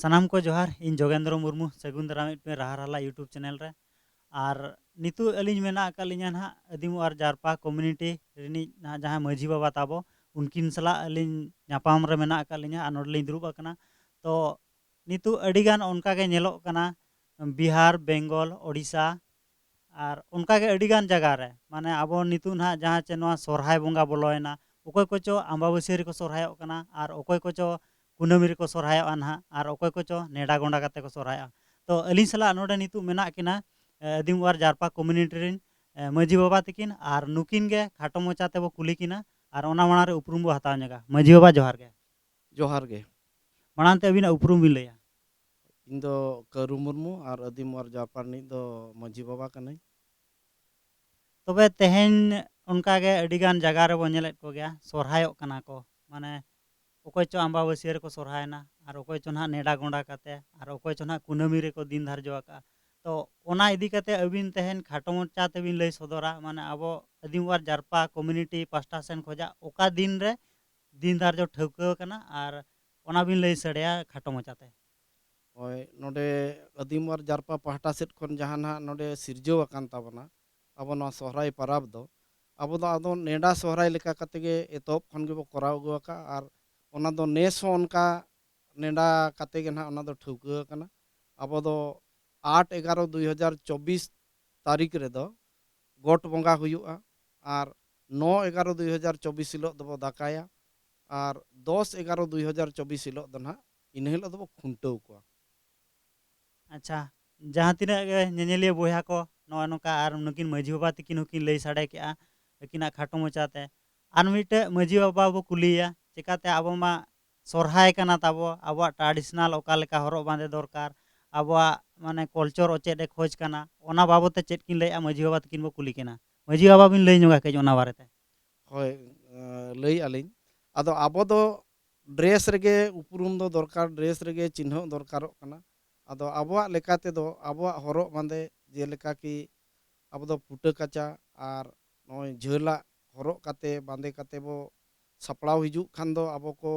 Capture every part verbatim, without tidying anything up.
ᱥᱟᱱᱟᱢ ᱠᱚ ᱡᱚᱦᱟᱨ, ᱤᱧ ᱡᱳᱜᱮᱱᱫᱨᱚ ᱢᱩᱨᱢᱩ, ᱥᱟᱹᱜᱩᱱ ᱫᱟᱨᱟᱢᱮᱫ ᱯᱮ ᱨᱟᱦᱟ ᱨᱟᱦᱞᱟ YouTube ᱪᱮᱱᱮᱞ ᱨᱮ᱾ ᱟᱨ ᱱᱤᱛᱚᱜ ᱟᱹᱞᱤᱧ ᱢᱮᱱᱟᱜ ᱟᱠᱟᱫ ᱞᱤᱧᱟ ᱱᱟᱦᱟᱜ ᱟᱹᱫᱤᱢ ᱟᱨ ᱡᱟᱨᱯᱟ ᱠᱚᱢᱤᱭᱩᱱᱤᱴᱤ ᱨᱤᱱᱤᱡ ᱱᱟᱦᱟᱜ ᱡᱟᱦᱟᱸᱭ ᱢᱟᱹᱡᱷᱤ ᱵᱟᱵᱟ ᱛᱟᱵᱚ, ᱩᱱᱠᱤᱱ ᱥᱟᱞᱟᱜ ᱟᱹᱞᱤᱧ ᱧᱟᱯᱟᱢ ᱨᱮ ᱢᱮᱱᱟᱜ ᱟᱠᱟᱫ ᱞᱤᱧᱟ ᱟᱨ ᱱᱚᱰᱮ ᱞᱤᱧ ᱫᱩᱲᱩᱵ ᱟᱠᱟᱱᱟ᱾ ᱛᱚ ᱱᱤᱛᱚᱜ ᱟᱹᱰᱤᱜᱟᱱ ᱚᱱᱠᱟ ᱜᱮ ᱧᱮᱞᱚᱜ ᱠᱟᱱᱟ, ᱵᱤᱦᱟᱨ, ᱵᱮᱝᱜᱚᱞ, ᱳᱰᱤᱥᱟ, ᱟᱨ ᱚᱱᱠᱟ ᱜᱮ ᱟᱹᱰᱤᱜᱟᱱ ᱡᱟᱭᱜᱟ ᱨᱮ, ᱢᱟᱱᱮ ᱟᱵᱚ ᱱᱤᱛᱚᱜ ᱱᱟᱦᱟᱜ ᱡᱟᱦᱟᱸ ᱪᱮ ᱱᱚᱣᱟ ᱥᱚᱨᱦᱟᱭ ᱵᱚᱸᱜᱟ ᱵᱚᱞᱚᱭᱮᱱᱟ, ᱚᱠᱚᱭ ᱠᱚᱪᱚ ᱟᱢᱵᱟᱵᱟᱹᱥᱭᱟᱹ ᱨᱮᱠᱚ ᱥᱚᱨᱦᱟᱭᱚᱜ ᱠᱟᱱᱟ ᱟᱨ ᱚᱠᱚᱭ ᱠᱚᱪᱚ ᱠᱩᱱᱟᱹᱢᱤ ᱨᱮᱠᱚ ᱥᱚᱨᱦᱟᱭᱚᱜᱼᱟ ᱱᱟᱦᱟᱜ, ᱟᱨ ᱚᱠᱚᱭ ᱠᱚᱪᱚ ᱱᱮᱰᱟ ᱜᱚᱸᱰᱟ ᱠᱟᱛᱮ ᱠᱚ ᱥᱚᱨᱦᱟᱭᱚᱜᱼᱟ᱾ ᱛᱚ ᱟᱹᱞᱤᱧ ᱥᱟᱞᱟᱜ ᱱᱚᱰᱮ ᱱᱤᱛᱚᱜ ᱢᱮᱱᱟᱜ ᱠᱤᱱᱟ, ᱮ, ᱟᱹᱫᱤᱢ ᱟᱨ ᱡᱟᱨᱯᱟ ᱠᱚᱢᱤᱭᱩᱱᱤᱴᱤ ᱨᱮᱱ, ᱮ, ᱢᱟᱹᱡᱷᱤ ᱵᱟᱵᱟ ᱛᱟᱹᱠᱤᱱ, ᱟᱨ ᱱᱩᱠᱤᱱ ᱜᱮ ᱠᱷᱟᱴᱚ ᱢᱚᱪᱟ ᱛᱮᱵᱚ ᱠᱩᱞᱤ ᱠᱤᱱᱟ ᱟᱨ ᱚᱱᱟ ᱢᱟᱲᱟᱝ ᱨᱮ ᱩᱯᱨᱩᱢ ᱵᱚ ᱦᱟᱛᱟᱣ ᱧᱚᱜᱟ᱾ ᱢᱟᱹᱡᱷᱤ ᱵᱟᱵᱟ, ᱡᱚᱦᱟᱨ ᱜᱮ᱾ ᱡᱚᱦᱟᱨ ᱜᱮ᱾ ᱢᱟᱲᱟᱝ ᱛᱮ ᱟᱹᱵᱤᱱᱟᱜ ᱩᱯᱨᱩᱢ ᱵᱤᱱ ᱞᱟᱹᱭᱟ᱾ ᱤᱧ ᱫᱚ ᱠᱟᱹᱨᱩ ᱢᱩᱨᱢᱩ ᱟᱨ ᱟᱹᱫᱤᱢ ᱟᱨ ᱡᱟᱨᱯᱟ ᱨᱤᱱᱤᱡ ᱫᱚ ᱢᱟᱹᱡᱷᱤ ᱵᱟᱵᱟ ᱠᱟᱹᱱᱟᱹᱧ᱾ ᱛᱚᱵᱮ ᱛᱮᱦᱮᱧ ᱚᱱᱠᱟ ᱜᱮ ᱟᱹᱰᱤ ᱜᱟᱱ ᱡᱟᱭᱜᱟ ᱨᱮᱵᱚ ᱧᱮᱞᱮᱫ ᱠᱚᱜᱮᱭᱟ, ᱥᱚᱨᱦᱟᱭᱚᱜ ᱠᱟᱱᱟ ᱠᱚ, ᱢᱟᱱᱮ ᱚᱠᱚᱭ ᱪᱚ ᱟᱢᱵᱟᱵᱟᱹᱥᱭᱟᱹ ᱨᱮᱠᱚ ᱥᱚᱨᱦᱟᱭᱮᱱᱟ ᱟᱨ ᱚᱠᱚᱭ ᱪᱚ ᱱᱟᱦᱟᱜ ᱱᱮᱰᱟ ᱜᱚᱸᱰᱟ ᱠᱟᱛᱮ ᱟᱨ ᱚᱠᱚᱭ ᱪᱚ ᱱᱟᱦᱟᱜ ᱠᱩᱱᱟᱹᱢᱤ ᱨᱮᱠᱚ ᱫᱤᱱ ᱫᱷᱟᱨᱡᱚ ᱟᱠᱟᱫᱼᱟ᱾ ᱛᱚ ᱚᱱᱟ ᱤᱫᱤ ᱠᱟᱛᱮ ᱟᱹᱵᱤᱱ ᱛᱮᱦᱮᱧ ᱠᱷᱟᱴᱚ ᱢᱚᱪᱟ ᱛᱮᱵᱤᱱ ᱞᱟᱹᱭ ᱥᱚᱫᱚᱨᱟ, ᱢᱟᱱᱮ ᱟᱵᱚ ᱟᱹᱫᱤᱢ ᱟᱨ ᱡᱟᱨᱯᱟ ᱠᱚᱢᱤᱭᱩᱱᱤᱴᱤ ᱯᱟᱥᱴᱟ ᱥᱮᱱ ᱠᱷᱚᱱᱟᱜ ᱚᱠᱟ ᱫᱤᱱ ᱨᱮ ᱫᱤᱱ ᱫᱷᱟᱨᱡᱚ ᱴᱷᱟᱹᱣᱠᱟᱹ ᱟᱠᱟᱱᱟ, ᱟᱨ ᱚᱱᱟ ᱵᱤᱱ ᱞᱟᱹᱭ ᱥᱟᱰᱮᱭᱟ ᱠᱷᱟᱴᱚ ᱢᱚᱪᱟᱛᱮ᱾ ᱦᱳᱭ, ᱱᱚᱰᱮ ᱟᱹᱫᱤᱢ ᱟᱨ ᱡᱟᱨᱯᱟ ᱯᱟᱦᱴᱟ ᱥᱮᱫ ᱠᱷᱚᱱ ᱡᱟᱦᱟᱸ ᱱᱟᱦᱟᱜ ᱱᱚᱰᱮ ᱥᱤᱨᱡᱟᱹᱣ ᱟᱠᱟᱱ ᱛᱟᱵᱚᱱᱟ ᱟᱵᱚ ᱱᱚᱣᱟ ᱥᱚᱦᱨᱟᱭ ᱯᱟᱨᱟᱵᱽ ᱫᱚ, ᱟᱵᱚ ᱫᱚ ᱟᱫᱚ ᱱᱮᱰᱟ ᱥᱚᱦᱨᱟᱭ ᱞᱮᱠᱟ ᱠᱟᱛᱮ ᱜᱮ ᱮᱛᱚᱦᱚᱵ ᱠᱷᱚᱱ ᱜᱮᱵᱚ ᱠᱚᱨᱟᱣ ᱟᱹᱜᱩ ᱟᱠᱟᱫᱼᱟ᱾ ᱟᱨ ᱚᱱᱟ ᱫᱚ ᱱᱮᱥ ᱦᱚᱸ ᱚᱱᱠᱟ ᱱᱮᱰᱟ ᱠᱟᱛᱮ ᱜᱮ ᱱᱟᱦᱟᱜ ᱚᱱᱟ ᱫᱚ ᱴᱷᱟᱹᱣᱠᱟᱹ ᱟᱠᱟᱱᱟ᱾ ᱟᱵᱚ ᱫᱚ ᱟᱴ ᱮᱜᱟᱨᱚ ᱫᱩᱭ ᱦᱟᱡᱟᱨ ᱪᱚᱵᱵᱤᱥ ᱛᱟᱹᱨᱤᱠᱷ ᱨᱮᱫᱚ ᱜᱚᱴ ᱵᱚᱸᱜᱟ ᱦᱩᱭᱩᱜᱼᱟ, ᱟᱨ ᱱᱚ ᱮᱜᱟᱨᱚ ᱫᱩᱭ ᱦᱟᱡᱟᱨ ᱪᱚᱵᱵᱤᱥ ᱦᱤᱞᱳᱜ ᱫᱚᱵᱚ ᱫᱟᱠᱟᱭᱟ, ᱟᱨ ᱫᱚᱥ ᱮᱜᱟᱨᱚ ᱫᱩᱭ ᱦᱟᱡᱟᱨ ᱪᱚᱵᱵᱤᱥ ᱦᱤᱞᱳᱜ ᱫᱚ ᱱᱟᱦᱟᱜ ᱤᱱᱟᱹ ᱦᱤᱞᱳᱜ ᱫᱚᱵᱚ ᱠᱷᱩᱱᱴᱟᱹᱣ ᱠᱚᱣᱟ᱾ ᱟᱪᱪᱷᱟ, ᱡᱟᱦᱟᱸ ᱛᱤᱱᱟᱹᱜ ᱜᱮ ᱧᱮᱧᱮᱞᱤᱭᱟᱹ ᱵᱚᱭᱦᱟ ᱠᱚ ᱱᱚᱜᱼᱚᱭ ᱱᱚᱝᱠᱟ, ᱟᱨ ᱱᱩᱠᱤᱱ ᱢᱟᱹᱡᱷᱤ ᱵᱟᱵᱟ ᱛᱟᱹᱠᱤᱱ ᱦᱚᱸᱠᱤᱱ ᱞᱟᱹᱭ ᱥᱟᱰᱮ ᱠᱮᱜᱼᱟ ᱟᱹᱠᱤᱱᱟᱜ ᱠᱷᱟᱴᱚ ᱢᱚᱪᱟᱛᱮ, ᱟᱨ ᱢᱤᱫᱴᱮᱡ ᱢᱟᱹᱡᱷᱤ ᱵᱟᱵᱟ ᱵᱚ ᱠᱩᱞᱤᱭᱮᱭᱟ, ᱪᱮᱠᱟᱛᱮ ᱟᱵᱚ ᱢᱟ ᱥᱚᱨᱦᱟᱭ ᱠᱟᱱᱟ ᱛᱟᱵᱚ, ᱟᱵᱚᱣᱟᱜ traditional ᱚᱠᱟ ᱞᱮᱠᱟ ᱦᱚᱨᱚᱜ ᱵᱟᱸᱫᱮ ᱫᱚᱨᱠᱟᱨ, ᱟᱵᱚᱣᱟᱜ ᱢᱟᱱᱮ culture ᱚ ᱪᱮᱫ ᱮ ᱠᱷᱚᱡᱽ ᱠᱟᱱᱟ, ᱚᱱᱟ ᱵᱟᱵᱚᱛ ᱛᱮ ᱪᱮᱫ ᱠᱤᱱ ᱞᱟᱹᱭᱮᱜᱼᱟ, ᱢᱟᱹᱡᱷᱤ ᱵᱟᱵᱟ ᱛᱟᱹᱠᱤᱱ ᱵᱚ ᱠᱩᱞᱤ ᱠᱤᱱᱟ᱾ ᱢᱟᱹᱡᱷᱤ ᱵᱟᱵᱟ, ᱵᱤᱱ ᱞᱟᱹᱭ ᱧᱚᱜᱟ ᱠᱟᱹᱡ ᱚᱱᱟ ᱵᱟᱨᱮᱛᱮ᱾ ᱦᱳᱭ, ᱟᱸ, ᱞᱟᱹᱭᱮᱜᱼᱟ ᱞᱤᱧ᱾ ᱟᱫᱚ ᱟᱵᱚ ᱫᱚ dress ᱨᱮᱜᱮ ᱩᱯᱨᱩᱢ ᱫᱚ ᱫᱚᱨᱠᱟᱨ, dress ᱨᱮᱜᱮ ᱪᱤᱱᱦᱟᱹᱣ ᱫᱚᱨᱠᱟᱨᱚᱜ ᱠᱟᱱᱟ᱾ ᱟᱫᱚ ᱟᱵᱚᱣᱟᱜ ᱞᱮᱠᱟ ᱛᱮᱫᱚ ᱟᱵᱚᱣᱟᱜ ᱦᱚᱨᱚᱜ ᱵᱟᱸᱫᱮ ᱡᱮᱞᱮᱠᱟ ᱠᱤ ᱟᱵᱚ ᱫᱚ ᱯᱷᱩᱴᱟᱹ ᱠᱟᱪᱟ ᱟᱨ ᱱᱚᱜᱼᱚᱭ ᱡᱷᱟᱹᱞᱟᱜ ᱦᱚᱨᱚᱜ ᱠᱟᱛᱮ ᱵᱟᱸᱫᱮ ᱠᱟᱛᱮ ᱵᱚ ᱥᱟᱯᱲᱟᱣ ᱦᱤᱡᱩᱜ ᱠᱷᱟᱱ ᱫᱚ ᱟᱵᱚ ᱠᱚ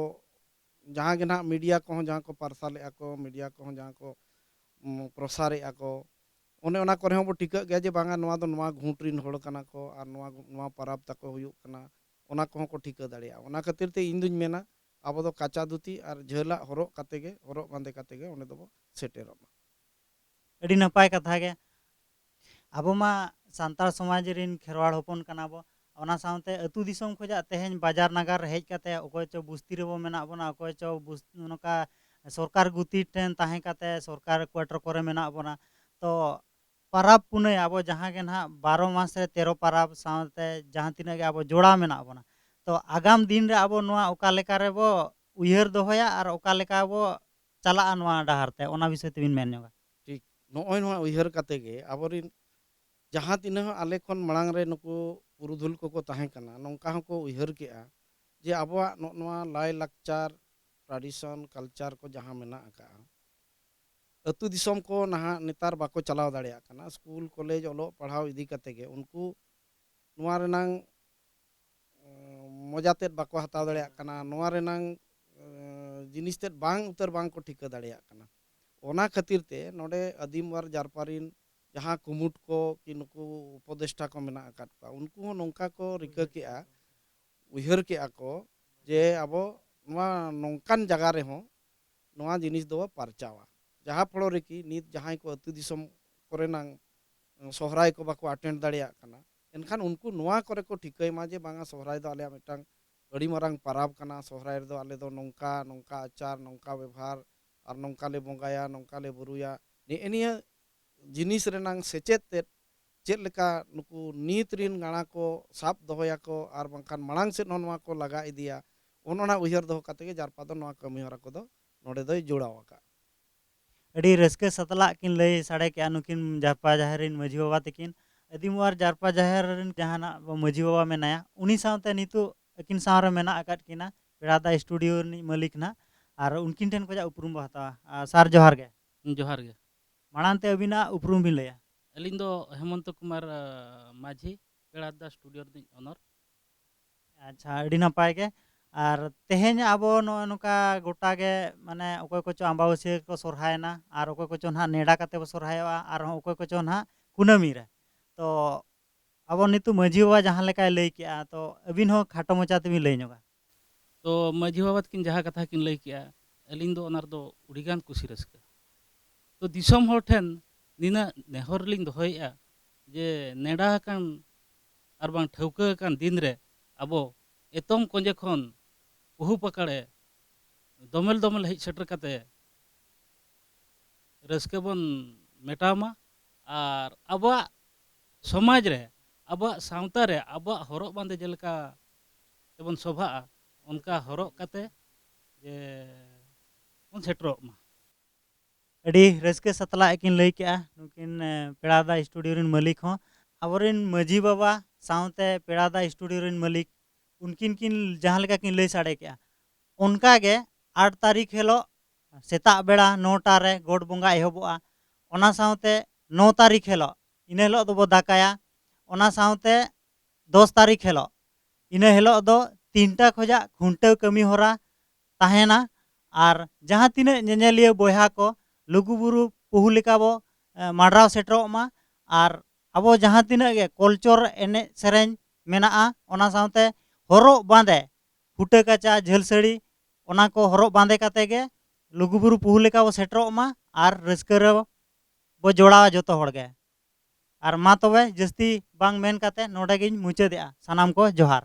ᱡᱟᱦᱟᱸ ᱜᱮ ᱱᱟᱦᱟᱜ ᱢᱤᱰᱤᱭᱟ ᱠᱚᱦᱚᱸ ᱡᱟᱦᱟᱸ ᱠᱚ ᱯᱟᱨᱥᱟᱞᱮᱫᱼᱟ ᱠᱚ, ᱢᱤᱰᱤᱭᱟ ᱠᱚᱦᱚᱸ ᱡᱟᱦᱟᱸ ᱠᱚ ᱩᱢ, ᱯᱨᱚᱥᱟᱨᱮᱫᱼᱟ ᱠᱚ, ᱚᱱᱮ ᱚᱱᱟ ᱠᱚᱨᱮ ᱦᱚᱸ ᱵᱚ ᱴᱷᱤᱠᱟᱹᱜ ᱜᱮᱭᱟ ᱡᱮ ᱵᱟᱝᱟ, ᱱᱚᱣᱟ ᱫᱚ ᱱᱚᱣᱟ ᱜᱷᱩᱸᱴ ᱨᱤᱱ ᱦᱚᱲ ᱠᱟᱱᱟ ᱠᱚ ᱟᱨ ᱱᱚᱣᱟ, ᱱᱚᱣᱟ ᱯᱟᱨᱟᱵᱽ ᱛᱟᱠᱚ ᱦᱩᱭᱩᱜ ᱠᱟᱱᱟ, ᱚᱱᱟ ᱠᱚᱦᱚᱸ ᱠᱚ ᱴᱷᱤᱠᱟᱹ ᱫᱟᱲᱮᱭᱟᱜᱼᱟ᱾ ᱚᱱᱟ ᱠᱷᱟᱹᱛᱤᱨ ᱛᱮ ᱤᱧ ᱫᱩᱧ ᱢᱮᱱᱟ, ᱟᱵᱚ ᱫᱚ ᱠᱟᱪᱟ ᱫᱷᱩᱛᱤ ᱟᱨ ᱡᱷᱟᱹᱞᱟᱜ ᱦᱚᱨᱚᱜ ᱠᱟᱛᱮ ᱜᱮ, ᱦᱚᱨᱚᱜ ᱵᱟᱸᱫᱮ ᱠᱟᱛᱮ ᱜᱮ ᱚᱸᱰᱮ ᱫᱚᱵᱚ ᱥᱮᱴᱮᱨᱚᱜ ᱢᱟ᱾ ᱟᱹᱰᱤ ᱱᱟᱯᱟᱭ ᱠᱟᱛᱷᱟ ᱜᱮ᱾ ᱟᱵᱚ ᱢᱟ ᱥᱟᱱᱛᱟᱲ ᱥᱚᱢᱟᱡᱽ ᱨᱤᱱ ᱠᱷᱮᱨᱣᱟᱲ ᱦᱚᱯᱚᱱ ᱠᱟᱱᱟ ᱵᱚ᱾ ᱚᱱᱟ ᱥᱟᱶᱛᱮ ᱟᱹᱛᱩ ᱫᱤᱥᱚᱢ ᱠᱷᱚᱱᱟᱜ ᱛᱮᱦᱮᱧ ᱵᱟᱡᱟᱨ ᱱᱟᱜᱟᱨ ᱨᱮ ᱦᱮᱡ ᱠᱟᱛᱮ, ᱚᱠᱚᱭ ᱪᱚ ᱵᱩᱥᱛᱤ ᱨᱮᱵᱚ ᱢᱮᱱᱟᱜ ᱵᱚᱱᱟ, ᱚᱠᱚᱭ ᱪᱚ ᱵᱩᱥ-, ᱱᱚᱝᱠᱟ ᱥᱚᱨᱠᱟᱨ ᱜᱩᱛᱤ ᱴᱷᱮᱱ ᱛᱟᱦᱮᱸ ᱠᱟᱛᱮ ᱥᱚᱨᱠᱟᱨ ᱠᱚᱣᱟᱴᱟᱨ ᱠᱚᱨᱮ ᱢᱮᱱᱟᱜ ᱵᱚᱱᱟ᱾ ᱛᱚ ᱯᱟᱨᱟᱵᱽ ᱯᱩᱱᱟᱹᱭ ᱟᱵᱚ ᱡᱟᱦᱟᱸ ᱜᱮ ᱱᱟᱦᱟᱜ ᱵᱟᱨᱚ ᱢᱟᱥ ᱨᱮ ᱛᱮᱨᱚ ᱯᱟᱨᱟᱵᱽ ᱥᱟᱶᱛᱮ ᱡᱟᱦᱟᱸ ᱛᱤᱱᱟᱹᱜ ᱜᱮ ᱟᱵᱚ ᱡᱚᱲᱟᱣ ᱢᱮᱱᱟᱜ ᱵᱚᱱᱟ, ᱛᱚ ᱟᱜᱟᱢ ᱫᱤᱱ ᱨᱮ ᱟᱵᱚ ᱱᱚᱣᱟ ᱚᱠᱟ ᱞᱮᱠᱟ ᱨᱮᱵᱚ ᱩᱭᱦᱟᱹᱨ ᱫᱚᱦᱚᱭᱟ ᱟᱨ ᱚᱠᱟ ᱞᱮᱠᱟ ᱵᱚ ᱪᱟᱞᱟᱜᱼᱟ ᱱᱚᱣᱟ ᱰᱟᱦᱟᱨ ᱛᱮ, ᱚᱱᱟ ᱵᱤᱥᱚᱭ ᱛᱮᱵᱤᱱ ᱢᱮᱱ ᱧᱚᱜᱟ? ᱴᱷᱤᱠ, ᱱᱚᱜᱼᱚᱭ ᱱᱚᱣᱟ ᱩᱭᱦᱟᱹᱨ ᱠᱟᱛᱮ ᱜᱮ ᱟᱵᱚᱨᱤᱱ ᱡᱟᱦᱟᱸ ᱛᱤᱱᱟᱹᱜ ᱟᱞᱮ ᱠᱷᱚᱱ ᱢᱟᱲᱟᱝ ᱨᱮ ᱱᱩᱠᱩ ᱯᱩᱨᱩᱫᱷᱩᱞ ᱠᱚᱠᱚ ᱛᱟᱦᱮᱸ ᱠᱟᱱᱟ, ᱱᱚᱝᱠᱟ ᱦᱚᱸᱠᱚ ᱩᱭᱦᱟᱹᱨ ᱠᱮᱜᱼᱟ ᱡᱮ ᱟᱵᱚᱣᱟᱜ ᱱᱚᱜᱼᱚ ᱱᱚᱣᱟ ᱞᱟᱭᱼᱞᱟᱠᱪᱟᱨ, tradition, culture ᱠᱚ ᱡᱟᱦᱟᱸ ᱢᱮᱱᱟᱜ ᱟᱠᱟᱜᱼᱟ, ᱟᱹᱛᱩ ᱫᱤᱥᱚᱢ ᱠᱚ ᱱᱟᱦᱟᱜ ᱱᱮᱛᱟᱨ ᱵᱟᱠᱚ ᱪᱟᱞᱟᱣ ᱫᱟᱲᱮᱭᱟᱜ ᱠᱟᱱᱟ᱾ ᱥᱠᱩᱞ, ᱠᱚᱞᱮᱡᱽ, ᱚᱞᱚᱜ ᱯᱟᱲᱦᱟᱣ ᱤᱫᱤ ᱠᱟᱛᱮ ᱜᱮ ᱩᱱᱠᱩ ᱱᱚᱣᱟ ᱨᱮᱱᱟᱝ, ᱮᱸ, ᱢᱚᱡᱟ ᱛᱮᱫ ᱵᱟᱠᱚ ᱦᱟᱛᱟᱣ ᱫᱟᱲᱮᱭᱟᱜ ᱠᱟᱱᱟ, ᱱᱚᱣᱟ ᱨᱮᱱᱟᱝ, ᱮᱸ, ᱡᱤᱱᱤᱥ ᱛᱮᱫ ᱵᱟᱝ ᱩᱛᱟᱹᱨ ᱵᱟᱝ ᱠᱚ ᱴᱷᱤᱠᱟᱹ ᱫᱟᱲᱮᱭᱟᱜ ᱠᱟᱱᱟ᱾ ᱚᱱᱟ ᱠᱷᱟᱹᱛᱤᱨ ᱛᱮ ᱱᱚᱰᱮ ᱟᱹᱫᱤᱢ ᱟᱨ ᱡᱟᱨᱯᱟ ᱨᱤᱱ ᱡᱟᱦᱟᱸ ᱠᱩᱢᱩᱴ ᱠᱚ ᱠᱤ ᱱᱩᱠᱩ ᱩᱯᱚᱫᱮᱥᱴᱟ ᱠᱚ ᱢᱮᱱᱟᱜ ᱟᱠᱟᱫ ᱠᱚᱣᱟ, ᱩᱱᱠᱩ ᱦᱚᱸ ᱱᱚᱝᱠᱟ ᱠᱚ ᱨᱤᱠᱟᱹ ᱠᱮᱜᱼᱟ, ᱩᱭᱦᱟᱹᱨ ᱠᱮᱜᱼᱟ ᱠᱚ ᱡᱮ ᱟᱵᱚ ᱱᱚᱣᱟ ᱱᱚᱝᱠᱟᱱ ᱡᱟᱭᱜᱟ ᱨᱮᱦᱚᱸ ᱱᱚᱣᱟ ᱡᱤᱱᱤᱥ ᱫᱚᱵᱚ ᱯᱟᱨᱪᱟᱣᱟ, ᱡᱟᱦᱟᱸ ᱯᱷᱚᱲᱚ ᱨᱮᱠᱤ ᱱᱤᱛ ᱡᱟᱦᱟᱸᱭ ᱠᱚ ᱟᱹᱛᱩ ᱫᱤᱥᱚᱢ ᱠᱚᱨᱮᱱᱟᱝ ᱥᱚᱦᱨᱟᱭ ᱠᱚ ᱵᱟᱠᱚ attend ᱫᱟᱲᱮᱭᱟᱜ ᱠᱟᱱᱟ, ᱮᱱᱠᱷᱟᱱ ᱩᱱᱠᱩ ᱱᱚᱣᱟ ᱠᱚᱨᱮ ᱠᱚ ᱴᱷᱤᱠᱟᱹᱭ ᱢᱟ ᱡᱮ ᱵᱟᱝᱟ, ᱥᱚᱦᱨᱟᱭ ᱫᱚ ᱟᱞᱮᱭᱟᱜ ᱢᱤᱫᱴᱟᱝ ᱟᱹᱰᱤ ᱢᱟᱨᱟᱝ ᱯᱟᱨᱟᱵᱽ ᱠᱟᱱᱟ, ᱥᱚᱦᱨᱟᱭ ᱨᱮᱫᱚ ᱟᱞᱮ ᱫᱚ ᱱᱚᱝᱠᱟ ᱱᱚᱝᱠᱟ ᱟᱪᱟᱨ, ᱱᱚᱝᱠᱟ ᱵᱮᱵᱷᱟᱨ, ᱟᱨ ᱱᱚᱝᱠᱟ ᱞᱮ ᱵᱚᱸᱜᱟᱭᱟ, ᱱᱚᱝᱠᱟ ᱞᱮ ᱵᱩᱨᱩᱭᱟ, ᱱᱮᱜᱼᱮ ᱱᱤᱭᱟᱹ ᱡᱤᱱᱤᱥ ᱨᱮᱱᱟᱝ ᱥᱮᱪᱮᱫ ᱛᱮᱫ ᱪᱮᱫ ᱞᱮᱠᱟ ᱱᱩᱠᱩ ᱱᱤᱛ ᱨᱤᱱ ᱜᱟᱬᱟ ᱠᱚ ᱥᱟᱵ ᱫᱚᱦᱚᱭᱟᱠᱚ ᱟᱨ ᱵᱟᱝᱠᱷᱟᱱ ᱢᱟᱲᱟᱝ ᱥᱮᱫ ᱦᱚᱸ ᱱᱚᱣᱟ ᱠᱚ ᱞᱟᱜᱟ ᱤᱫᱤᱭᱟ, ᱚᱱ ᱚᱱᱟ ᱩᱭᱦᱟᱹᱨ ᱫᱚᱦᱚ ᱠᱟᱛᱮ ᱜᱮ ᱡᱟᱨᱯᱟ ᱫᱚ ᱱᱚᱣᱟ ᱠᱟᱹᱢᱤ ᱦᱚᱨᱟ ᱠᱚᱫᱚ ᱱᱚᱰᱮ ᱫᱚᱭ ᱡᱚᱲᱟᱣ ᱟᱠᱟᱫᱼᱟ᱾ ᱟᱹᱰᱤ ᱨᱟᱹᱥᱠᱟᱹ ᱥᱟᱛᱞᱟᱜ ᱠᱤᱱ ᱞᱟᱹᱭ ᱥᱟᱰᱮ ᱠᱮᱜᱼᱟ ᱱᱩᱠᱤᱱ ᱡᱟᱨᱯᱟ ᱡᱟᱦᱮᱨ ᱨᱤᱱ ᱢᱟᱹᱡᱷᱤ ᱵᱟᱵᱟ ᱛᱟᱹᱠᱤᱱ᱾ ᱟᱹᱫᱤᱢ ᱟᱨ ᱡᱟᱨᱯᱟ ᱡᱟᱦᱮᱨ ᱨᱤᱱ ᱡᱟᱦᱟᱱᱟᱜ ᱢᱟᱹᱡᱷᱤ ᱵᱟᱵᱟ ᱢᱮᱱᱟᱭᱟ, ᱩᱱᱤ ᱥᱟᱶᱛᱮ ᱱᱤᱛᱚᱜ ᱟᱹᱠᱤᱱ ᱥᱟᱶ ᱨᱮ ᱢᱮᱱᱟᱜ ᱟᱠᱟᱫ ᱠᱤᱱᱟ ᱯᱮᱲᱟ ᱫᱟ ᱥᱴᱩᱰᱤᱭᱳ ᱨᱤᱱᱤᱡ ᱢᱟᱹᱞᱤᱠ ᱱᱟᱦᱟᱜ, ᱟᱨ ᱩᱱᱠᱤᱱ ᱴᱷᱮᱱ ᱠᱷᱚᱱᱟᱜ ᱩᱯᱨᱩᱢ ᱵᱚ ᱦᱟᱛᱟᱣᱟ᱾ ᱟᱨ ᱥᱟᱨ, ᱡᱚᱦᱟᱨ ᱜᱮ᱾ ᱡᱚᱦᱟᱨ ᱜᱮ᱾ ᱢᱟᱲᱟᱝ ᱛᱮ ᱟᱹᱵᱤᱱᱟᱜ ᱩᱯᱨᱩᱢ ᱵᱤᱱ ᱞᱟᱹᱭᱟ᱾ ᱟᱹᱞᱤᱧ ᱫᱚ ᱦᱮᱢᱚᱱᱛᱚ ᱠᱩᱢᱟᱨ ᱟᱸ, ᱢᱟᱹᱡᱷᱤ, ᱯᱮᱲᱟ ᱫᱟ ᱥᱴᱩᱰᱤᱭᱳ ᱨᱤᱱᱤᱡ ᱚᱱᱚᱨ᱾ ᱟᱪᱪᱷᱟ, ᱟᱹᱰᱤ ᱱᱟᱯᱟᱭ ᱜᱮ᱾ ᱟᱨ ᱛᱮᱦᱮᱧ ᱟᱵᱚ ᱱᱚᱜᱼᱚᱭ ᱱᱚᱝᱠᱟ ᱜᱚᱴᱟ ᱜᱮ, ᱢᱟᱱᱮ, ᱚᱠᱚᱭ ᱠᱚᱪᱚ ᱟᱢᱵᱟᱵᱟᱹᱥᱭᱟᱹ ᱠᱚ ᱥᱚᱨᱦᱟᱭᱮᱱᱟ, ᱟᱨ ᱚᱠᱚᱭ ᱠᱚᱪᱚ ᱱᱟᱦᱟᱜ ᱱᱮᱰᱟ ᱠᱟᱛᱮ ᱵᱚ ᱥᱚᱨᱦᱟᱭᱚᱜᱼᱟ, ᱟᱨᱦᱚᱸ ᱚᱠᱚᱭ ᱠᱚᱪᱚ ᱱᱟᱦᱟᱜ ᱠᱩᱱᱟᱹᱢᱤ ᱨᱮ᱾ ᱛᱚ ᱟᱵᱚ ᱱᱤᱛᱚᱜ ᱢᱟᱺᱡᱷᱤ ᱵᱟᱵᱟ ᱡᱟᱦᱟᱸ ᱞᱮᱠᱟᱭ ᱞᱟᱹᱭ ᱠᱮᱜᱼᱟ, ᱛᱚ ᱟᱹᱵᱤᱱ ᱦᱚᱸ ᱠᱷᱟᱴᱚ ᱢᱟᱪᱷᱟ ᱛᱮᱵᱤᱱ ᱞᱟᱹᱭ ᱧᱚᱜᱟ᱾ ᱛᱚ ᱢᱟᱺᱡᱷᱤ ᱵᱟᱵᱟ ᱛᱟᱹᱠᱤᱱ ᱡᱟᱦᱟᱸ ᱠᱟᱛᱷᱟ ᱠᱤᱱ ᱞᱟᱹᱭ ᱠᱮᱜᱼᱟ, ᱟᱹᱞᱤᱧ ᱫᱚ ᱚᱱᱟ ᱨᱮᱫᱚ ᱟᱹᱰᱤᱜᱟᱱ ᱠᱩᱥᱤ ᱨᱟᱹᱥᱠᱟᱹ᱾ ᱛᱚ ᱫᱤᱥᱚᱢ ᱦᱚᱲ ᱴᱷᱮᱱ ᱱᱤᱱᱟᱹᱜ ᱱᱮᱦᱚᱨ ᱞᱤᱧ ᱫᱚᱦᱚᱭᱮᱫᱼᱟ ᱡᱮ ᱱᱮᱰᱟ ᱟᱠᱟᱱ ᱟᱨ ᱵᱟᱝ ᱴᱷᱟᱹᱣᱠᱟᱹ ᱟᱠᱟᱱ ᱫᱤᱱ ᱨᱮ ᱟᱵᱚ ᱮᱛᱚᱢ ᱠᱚᱸᱡᱮ ᱠᱷᱚᱱ ᱯᱩᱦᱩ ᱯᱟᱠᱟᱲᱮ ᱫᱚᱢᱮᱞ ᱫᱚᱢᱮᱞ ᱦᱮᱡ ᱥᱮᱴᱮᱨ ᱠᱟᱛᱮ ᱨᱟᱹᱥᱠᱟᱹ ᱵᱚᱱ ᱢᱮᱴᱟᱣ ᱢᱟ᱾ ᱟᱨ ᱟᱵᱚᱣᱟᱜ ᱥᱚᱢᱟᱡᱽ ᱨᱮ, ᱟᱵᱚᱣᱟᱜ ᱥᱟᱶᱛᱟ ᱨᱮ, ᱟᱵᱚᱣᱟᱜ ᱦᱚᱨᱚᱜ ᱵᱟᱸᱫᱮ ᱡᱮᱞᱮᱠᱟ ᱛᱮᱵᱚᱱ ᱥᱚᱵᱷᱟᱜᱼᱟ, ᱚᱱᱠᱟ ᱦᱚᱨᱚᱜ ᱠᱟᱛᱮ ᱡᱮ ᱵᱚᱱ ᱥᱮᱴᱮᱨᱚᱜ ᱢᱟ᱾ ᱟᱹᱰᱤ ᱨᱟᱹᱥᱠᱟᱹ ᱥᱟᱛᱞᱟᱜ ᱠᱤᱱ ᱞᱟᱹᱭ ᱠᱮᱜᱼᱟ ᱱᱩᱠᱤᱱ, ᱮ, ᱯᱮᱲᱟᱫᱟ ᱥᱴᱩᱰᱤᱭᱳ ᱨᱮᱱ ᱢᱟᱹᱞᱤᱠ ᱦᱚᱸ᱾ ᱟᱵᱚᱨᱮᱱ ᱢᱟᱹᱡᱷᱤ ᱵᱟᱵᱟ ᱥᱟᱶᱛᱮ ᱯᱮᱲᱟᱫᱟ ᱥᱴᱩᱰᱤᱭᱳ ᱨᱮᱱ ᱢᱟᱹᱞᱤᱠ, ᱩᱱᱠᱤᱱ ᱠᱤᱱ ᱡᱟᱦᱟᱸ ᱞᱮᱠᱟ ᱠᱤᱱ ᱞᱟᱹᱭ ᱥᱟᱰᱮ ᱠᱮᱜᱼᱟ, ᱚᱱᱠᱟ ᱜᱮ ᱟᱴ ᱛᱟᱹᱨᱤᱠᱷ ᱦᱤᱞᱳᱜ ᱥᱮᱛᱟᱜ ᱵᱮᱲᱟ ᱱᱚᱴᱟ ᱨᱮ ᱜᱚᱴ ᱵᱚᱸᱜᱟ ᱮᱦᱚᱵᱚᱜᱼᱟ᱾ ᱚᱱᱟ ᱥᱟᱶᱛᱮ ᱱᱚ ᱛᱟᱹᱨᱤᱠᱷ ᱦᱤᱞᱳᱜ, ᱤᱱᱟᱹ ᱦᱤᱞᱳᱜ ᱫᱚᱵᱚ ᱫᱟᱠᱟᱭᱟ᱾ ᱚᱱᱟ ᱥᱟᱶᱛᱮ ᱫᱚᱥ ᱛᱟᱹᱨᱤᱠᱷ ᱦᱤᱞᱳᱜ, ᱤᱱᱟᱹ ᱦᱤᱞᱳᱜ ᱫᱚ ᱛᱤᱱᱴᱟ ᱠᱷᱚᱡᱟᱜ ᱠᱷᱩᱱᱴᱟᱹᱣ ᱠᱟᱹᱢᱤ ᱦᱚᱨᱟ ᱛᱟᱦᱮᱱᱟ᱾ ᱟᱨ ᱡᱟᱦᱟᱸ ᱛᱤᱱᱟᱹᱜ ᱧᱮᱧᱮᱞᱤᱭᱟᱹ ᱵᱚᱭᱦᱟ ᱠᱚ ᱞᱩᱜᱩᱵᱩᱨᱩ ᱯᱩᱦᱩ ᱞᱮᱠᱟ ᱵᱚ, ᱮ, ᱢᱟᱰᱨᱟᱣ ᱥᱮᱴᱮᱨᱚᱜ ᱢᱟ᱾ ᱟᱨ ᱟᱵᱚ ᱡᱟᱦᱟᱸ ᱛᱤᱱᱟᱹᱜ ᱜᱮ ᱠᱚᱞᱪᱚᱨ ᱮᱱᱮᱡ ᱥᱮᱨᱮᱧ ᱢᱮᱱᱟᱜᱼᱟ, ᱚᱱᱟ ᱥᱟᱶᱛᱮ ᱦᱚᱨᱚᱜ ᱵᱟᱸᱫᱮ, ᱯᱷᱩᱴᱟᱹ ᱠᱟᱪᱟ, ᱡᱷᱟᱹᱞ ᱥᱟᱹᱲᱤ, ᱚᱱᱟ ᱠᱚ ᱦᱚᱨᱚᱜ ᱵᱟᱸᱫᱮ ᱠᱟᱛᱮ ᱜᱮ ᱞᱩᱜᱩᱵᱩᱨᱩ ᱯᱩᱦᱩ ᱞᱮᱠᱟ ᱵᱚ ᱥᱮᱴᱮᱨᱚᱜ ᱢᱟ ᱟᱨ ᱨᱟᱹᱥᱠᱟᱹ ᱨᱮ ᱵᱚ ᱡᱚᱲᱟᱣᱟ ᱡᱚᱛᱚ ᱦᱚᱲ ᱜᱮ᱾ ᱟᱨ ᱢᱟ ᱛᱚᱵᱮ, ᱡᱟᱹᱥᱛᱤ ᱵᱟᱝ ᱢᱮᱱ ᱠᱟᱛᱮ ᱱᱚᱰᱮ ᱜᱤᱧ ᱢᱩᱪᱟᱹᱫᱮᱜᱼᱟ᱾ ᱥᱟᱱᱟᱢ ᱠᱚ ᱡᱚᱦᱟᱨ᱾